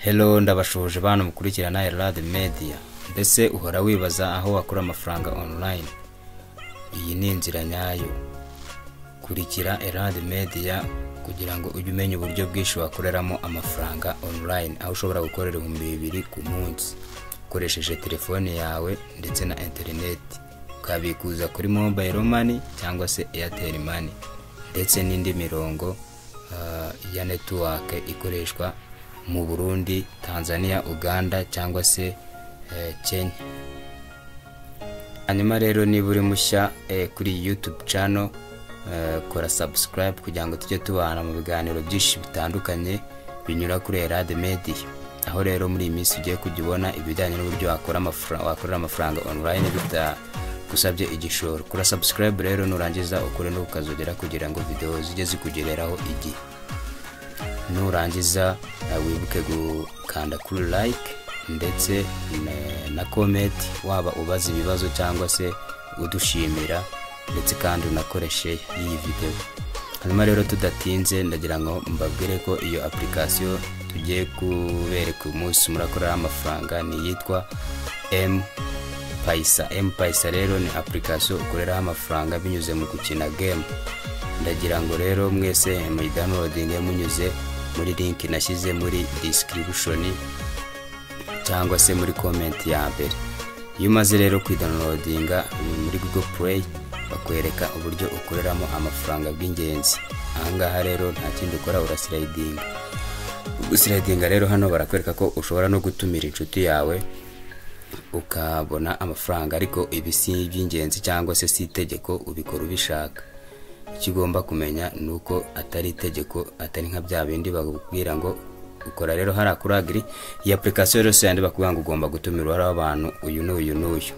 Hello, ndabashuhuje bantu mukurikirana Elad Media. Mbese uhora wibaza aho wakura amafaranga online? Iyi ni inzira nyayo. Kurikira Elad Media kugira ngo ujye umenya uburyo bwinshi wakoreramo amafaranga online, aho ushobora gukorera 2000 ku munsi ukoresheje telefone yawe ndetse na internet, ukabikuza kuri mobile money cyangwa se Airtel Money ndetse n'indi mirongo ya network ikoreshwa mu Burundi, Tanzania, Uganda cyangwa se Kenya. Hanyuma rero niba uri mushya kuri YouTube channel, kora subscribe kugira ngo tujye tubana mu biganiro byinshi bitandukanye binyura kuri Elad Media. Aho rero muri iyi minsi ugiye kujya ubona ibijyanye n'uburyo wakora amafaranga, wakorera amafaranga online bitagusabye igishoro. Kora subscribe rero, nurangiza ukore no ukazogera kugira ngo video zijye zikugereraho igihe. Nurangiza wibuke gukanda kuri like ndetse na comment, waba ubaza ibibazo cyangwa se udushimira, ndetse kandi unakoreshe iyi video. Hanyuma rero tudatinze, ndagira ngo mbabwire ko iyo application tugiye kubereka umunsi murakorera amafaranga ni yitwa M Paisa. M Paisa rero ni application ukoreraho amafaranga binyuze mu gukina game. Ndagira ngo rero mwese muyidownloadinge munyuze muri link nashyize muri description cyangwa se muri comment ya mbere. Iyo umaze rero kuyidownloadinga muri Google Play, bakwereka uburyo ukoreramo amafaranga bw'ingenzi. Ahangaha rero nta kindi ukora, uraslidinga. Guslidinga rero, hano barakwereka ko ushobora no gutumira inshuti yawe ukabona amafaranga, ariko ibi si iby'ingenzi cyangwa se si itegeko, ubikora ubishaka. Icyo ugomba kumenya ni uko atari itegeko, atari nka bya bindi bakubwira ngo ukora. Rero hariya kuri agree, iyi application yose yandi bakubwira ngo ugomba gutumira uwari abantu uyu n'uyu n'uyu,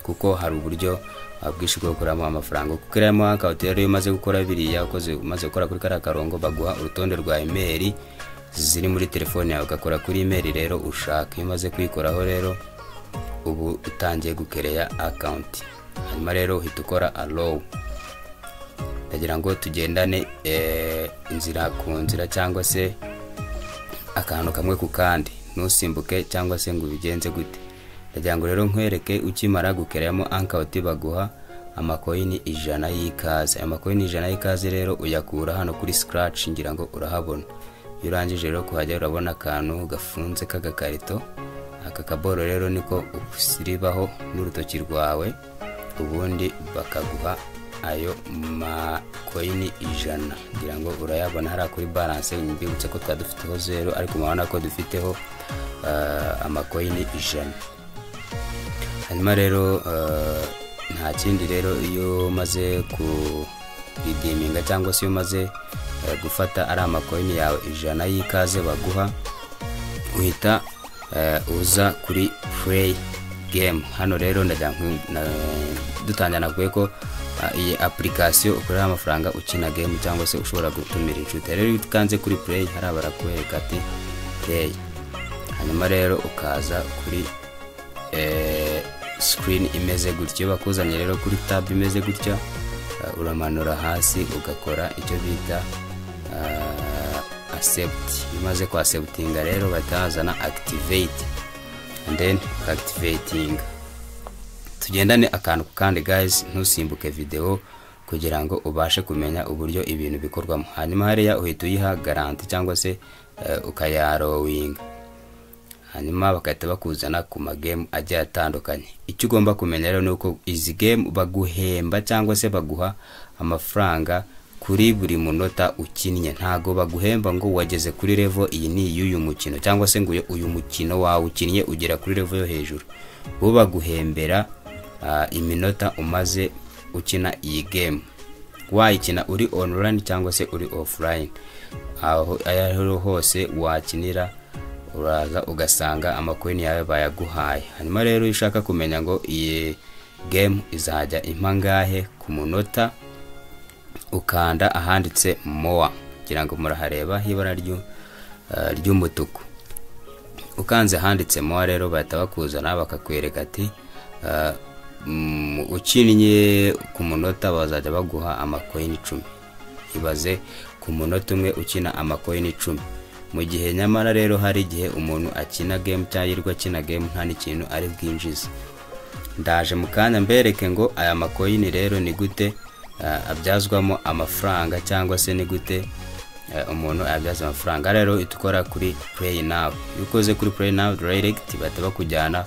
kuko hari uburyo bwinshi bwo gukuramo amafaranga. Kuko iriya account rero, iyo umaze gukora biriya ukoze, umaze gukora kuri kariya karongo, baguha urutonde rwa email ziri muri telefone yawe, ugakora kuri email rero ushaka. Iyo umaze kuyikoraho rero, ubu utangiye gukereya account. Hanyuma rero uhita ukora allow. Ndagira ngo tugendane inzira ku nzira cyangwa se akantu kamwe ku kandi, ntusimbuke cyangwa se ngo ubigenze gute. Ndagira ngo rero nkwereke, ukimara gukereyamo account baguha amakoyini 100 y'ikaze. Aya makoyini 100 y'ikaze rero uyakura hano kuri scratch, ngira ngo urahabona. Iyo urangije rero kuhajya, urabona akantu gafunze k'agakarito. Aka kaboro rero niko usiribaho n'urutoki rwawe, ubundi bakaguha ayo makoyini 100. Ngira ngo urayabona hariya kuri balance. Mbibutse ko twari dufiteho 0, ariko murabona ko dufiteho amakoyini 100. Hanyuma rero nta kindi rero, iyo umaze kuredeeminga cyangwa se iyo umaze gufata ari amakoyini yawe 100 y'ikaze baguha, uhita uza kuri play game. Hano rero ndagira dutangira nakuye ko iyi application ukorera amafaranga ukina game cyangwa se ushobora gutumira inshuti. Rero iyo ukanze kuri play, hariya barakwereka ati "Play". Hanyuma rero ukaza kuri screen imeze gutya. Iyo bakuzanye rero kuri tab imeze gutya, uramanura hasi ugakora icyo bita accept. Iyo umaze ku acceptinga rero, bahita bazana activate and then activating. Tugendane akantu ku kandi guys, ntusimbuke video kugira ngo ubashe kumenya uburyo ibintu bikorwamo. Hanyuma hariya uhita uyiha grant cyangwa se ukayallowinga, hanyuma bagahita bakuzana ku magame agiye atandukanye. Icyo ugomba kumenya rero ni uko izi game baguhemba cyangwa se baguha amafaranga kuri buri munota ukinnye. Ntago baguhemba ngo wageze kuri level iyi ni iy'uyu mukino, cyangwa se ngo uyu mukino wawe ukinnye ugera kuri level yo hejuru. Bo baguhembera iminota umaze ukina iyi game, wayikina uri online cyangwa se uri offline. Aho ayo ariho hose wakinira, uraza ugasanga amakoini yawe bayaguhaye. Hanyuma rero iyo ushaka kumenya ngo iyi game izajya impa ngahe ku munota, ukanda ahanditse more, kugira ngo murahareba ibara ry'umutuku. Ukanze ahanditse more rero, bahita bakuzana bakakwereka ati ukinnye ku munota bazajya baguha amakoini 10. Ibaze ku munota umwe ukina amakoini 10. Mu gihe nyamara rero hari igihe umuntu akina game cyangwa yirirwa akina game nta n'ikintu ari bwinjize. Ndaje mu kanya mbereke ngo aya makoyini rero ni gute abyazwamo amafaranga, cyangwa se ni gute umuntu ayabyaza amafaranga. Rero itukora kuri play now. Iyo ukoze kuri play now direct bahita bakujyana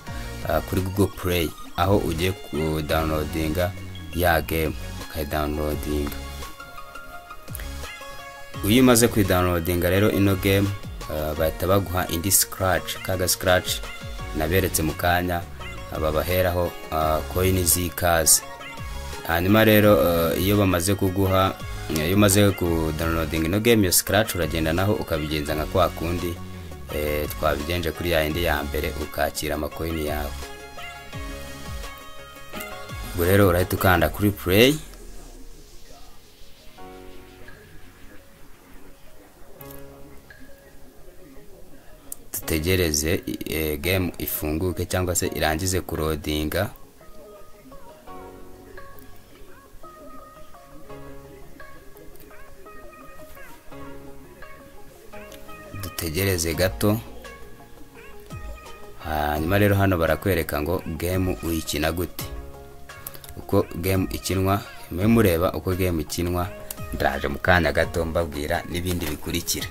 kuri Google Play, aho ugiye kudownloadinga ya game, ukayidownloadinga. Iyo umaze kuyidownloadinga rero ino game, bahita baguha indi scratch, kaga scratch naberetse mu kanya babaheraho coin z'ikaze. Hanyuma rero iyo bamaze kuguha, iyo umaze kudownloadinga ino game ya scratch, uragenda naho ukabigenza nka kwa kundi twabigenje kuri ya yindi ya mbere, ukakira amakoyini yawe. Ubwo rero urahita ukanda kuri play. Dutegereze game ifunguke cyangwa se irangize kurodinga. Dutegereze gato. Hanyuma rero hano barakwereka ngo game uyikina gute, uko game ikinwa. Mwe mureba uko game ikinwa, ndaje mu kanya gato mbabwira n'ibindi bikurikira.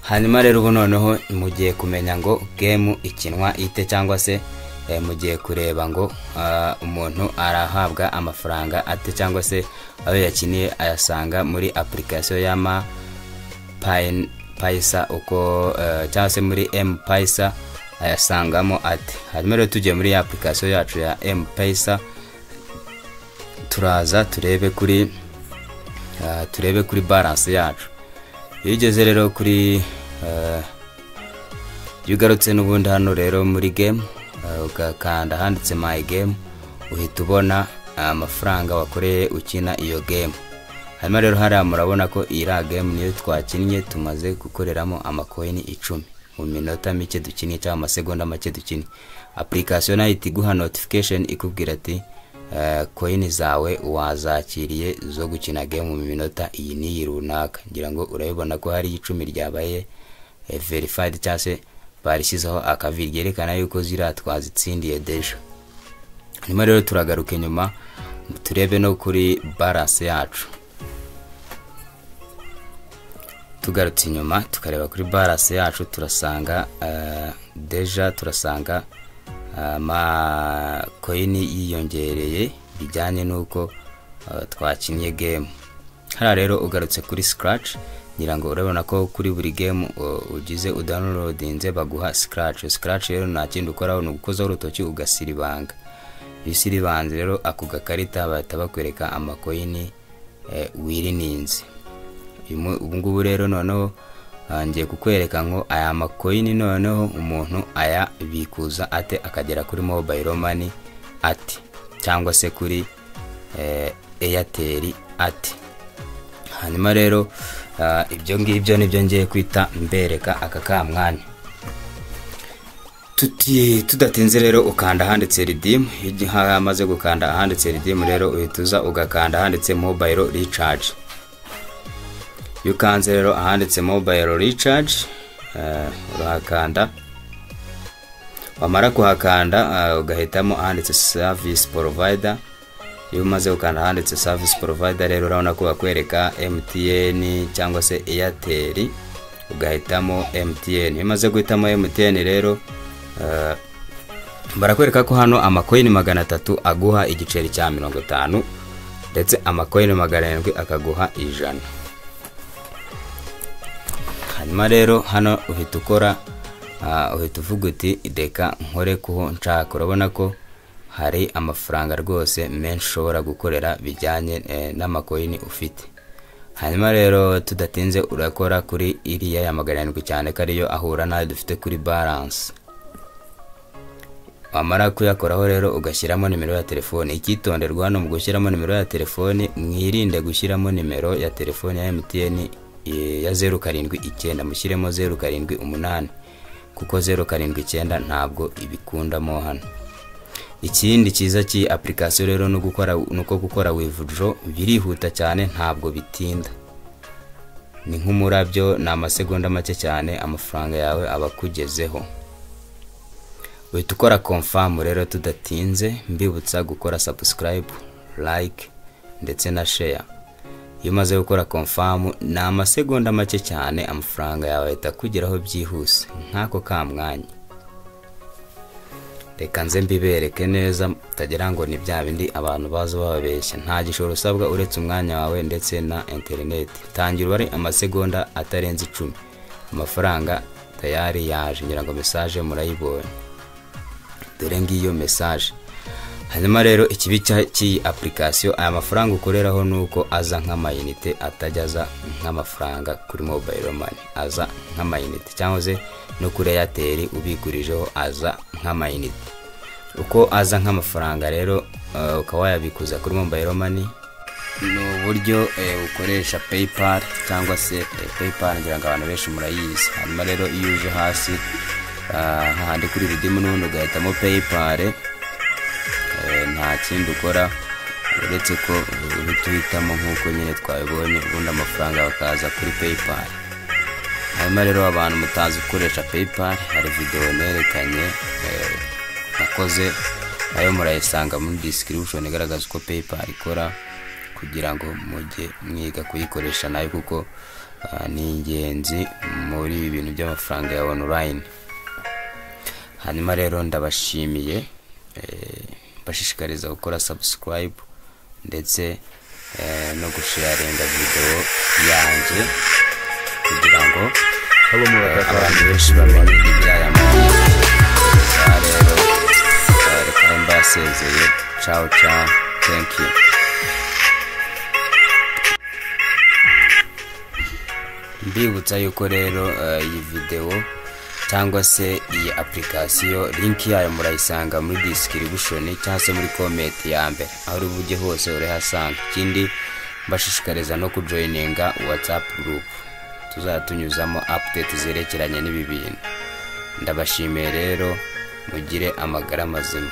Hanyuma rero ubu noneho mugiye kumenya ngo game ikinwa ite, cyangwa se mugiye kureba ngo umuntu arahabwa amafaranga ate, cyangwa se ayo yakiniye ayasanga muri application ya ma Paisa uko, cyangwa se muri M-Paisa ayasangamo ate. Hanyuma rero tugiye muri application yacu ya M-Paisa, turaza turebe kuri balance yacu. Iyo ugeze rero kuri iyo ugarutse n'ubundi hano rero muri game, ugakanda handitse my game, uhita ubona amafaranga wakoreye ukina iyo game. Hanyuma rero hariya murabona ko iriya game niyo twakinnye, tumaze gukoreramo amakoyini 10 mu minota mike dukinnye cyangwa amasegonda make dukinnye. Application nayo ihita iguha notification ikubwira ati coin zawe wazakiriye zo gukina game mu minota iyi n'iyi runaka. Ngira ngo urabibona ko hari 10 ryabaye verified, cyangwa se barishyizeho akavi ryerekana yuko ziriya twazitsindiye deja. Hanyuma rero turagaruka inyuma turebe no kuri balance yacu. Tugarutse inyuma tukareba kuri balance yacu, turasanga deja turasanga amakoyini yiyongereye bijyanye n'uko twakinnye game. Hariya rero ugarutse kuri scratch, ngira ngo urabona ko kuri buri game ugize udownloadinze baguha scratch. Scratch rero nta kindi ukoraho, ni ugukozaho urutoki ugasiribanga. Iyo usiribanze rero ako gakarita bahita bakwereka amakoyini wirininze. Ubu ngubu rero noneho ngiye kukwereka ngo aya makoyini noneho umuntu ayabikuza ate akagera kuri mobile money ate, cyangwa se kuri Airtel ate. Hanyuma rero ibyo ngibyo nibyo ngiye kwita mbereka aka kamwanya. Tudatinze rero ukanda handitse redeem. Iyo hamaze gukanda ahanditse redeem rero uhita uza ugakanda handitse mobile recharge. Iyo ukanze rero ahanditse mobile recharge, urahakanda. Wamara kuhakanda ugahitamo ahanditse service provider. Iyo umaze gukanda ahanditse service provider rero urabona ko bakwereka MTN cyangwa se Airtel, ugahitamo MTN. Iyo umaze guhitamo MTN rero barakwereka ko hano amakoyini 300 aguha igiceri cya 50, ndetse amakoyini 700 akaguha 100. Hanyuma rero hano uhita ukora Uhita uvuga uti reka nkore kuho nshaka. Urabona ko hari amafaranga rwose menshi ushobora gukorera bijyanye n'amakoyini ufite. Hanyuma rero tudatinze urakora kuri iriya ya 700 cyane ko ariyo ahura n'ayo dufite kuri balance. Wamara kuyakoraho rero ugashyiramo nimero ya telefone. Icyitonderwa hano mu gushyiramo nimero ya telefone, mwirinde gushyiramo nimero ya telefone ya MTN ya 079, mushyiremo 078 kuko 079 ntabwo ibikundamo hano. Ikindi cyiza cy'iyi application rero nuko gukora withdraw birihuta cyane, ntabwo bitinda, ni nk'umurabyo, ni amasegonda make cyane amafaranga yawe aba akugezeho. Uhita ukora confirm rero tudatinze, mbibutsa gukora subscribe, like ndetse na share. Iyo umaze gukora confirm ni amasegonda make cyane amafaranga yawe ahita akugeraho byihuse nk'ako ka mwanya. Reka nze mbibereke neza utagira ngo ni bya bindi abantu baza bababeshya. Nta gishoro usabwa uretse umwanya wawe ndetse na internet. Tangira ubare amasegonda atarenze 10, amafaranga tayari yaje. Ngira ngo message murayibonye, dore ngiyo message. Hanyuma rero ikibi cy'iyi application, aya mafaranga ukoreraho nuko aza nk'amayinite, atajya aza nk'amafaranga kuri mobile money, aza nk'amayinite cyangwa se no kuri Airtel ubigurijeho aza nk'amayinite. Uko aza nk'amafaranga rero ukaba wayabikuza kuri mobile money. Ni uburyo ukoresha PayPal cyangwa se PayPal ngira ngo abantu benshi murayizi. Hanyuma rero iyo uje hasi hahandi kuri redeem n'ubundi ugahitamo PayPal, nta kindi ukora uretse ko uhita uhitamo nk'uko nyine twabibonye, ubundi amafaranga bakaza kuri PayPal. Hanyuma rero abantu mutazi gukoresha PayPal, hari video nerekanye nakoze, nayo murayisanga muri description igaragaza uko PayPal ikora kugira ngo mujye mwiga kuyikoresha nayo, kuko ni ingenzi muri ibi bintu by'amafaranga ya online. Hanyuma rero ndabashimiye, bashishikariza gukora subscribe ndetse no gusharinga video yanjye kugira ngo abantu benshi bamenye iby'aya makuru. Rero reka mbasezeye, ciao ciao, thank you. Mbibutsa yuko rero iyi video cyangwa se iyi application link yayo murayisanga muri description cyangwa se muri comment ya mbere, aho uri bujye hose urahasanga. Ikindi mbashishikariza no kujoininga WhatsApp group, tuzatunyuzamo update zerekeranye n'ibi bintu. Ndabashimiye rero, mugire amagara mazima.